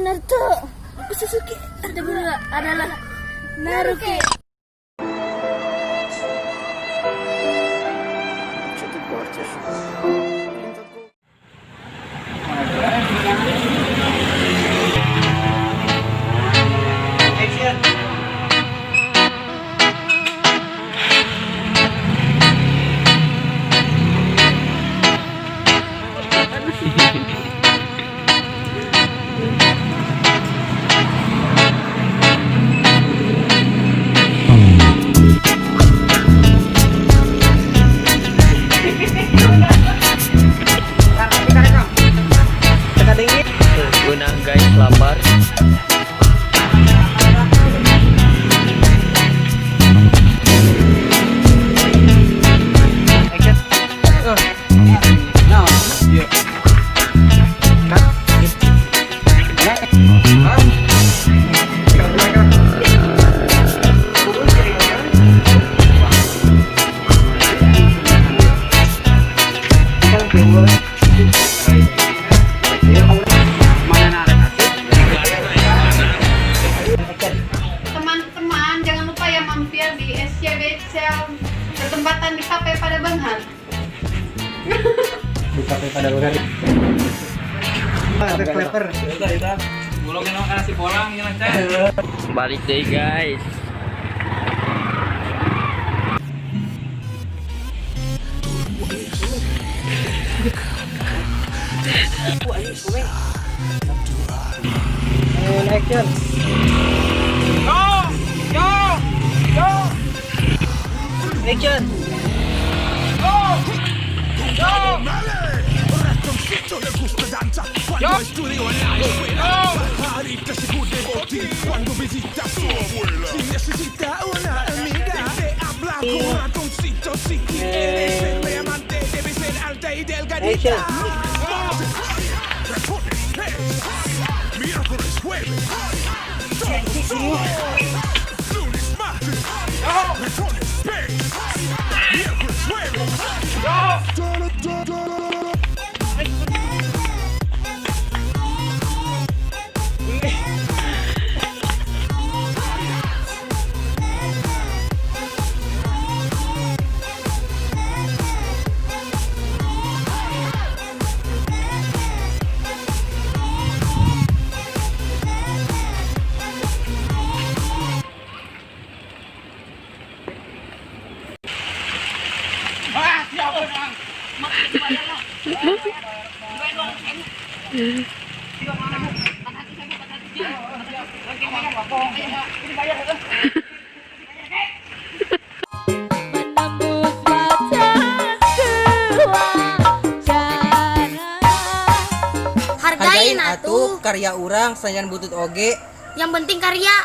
Naruto. Aku Sasuke. Kita berdua adalah Naruke. Что ты портишь? Action. Teka dingin. Guna guys, lapar. Action. No. Iya. Cut. Hah? Mana narik asik? Teman-teman, jangan lupa ya mampir di SCB Cell, bertempatan di Cafe pada Banghan. Di kafe pada Banghan. Ada clever. Balik deh, guys. And action. Go! Go! Go! Action. Go! Go! Ratoncito le gusta danza cuando estudió en la escuela. Pajarita se cubre botín cuando visita a su abuela. Si necesita una amiga, te habla con ratoncito. Si quiere ser mi amante, debe ser alta y delgadita. Action. Ratones, hey. Miércoles, jueves. Todos son. Lunes, martes. Ratones, hey. Miércoles, jueves. Menembus batas kewajaran. Hargain Hargain atuh. Atuh karya urang sanajan butut oge. Yang penting karya.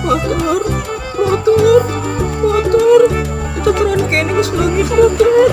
Motor, motor, motor. Itu turun kene geus leungit motor.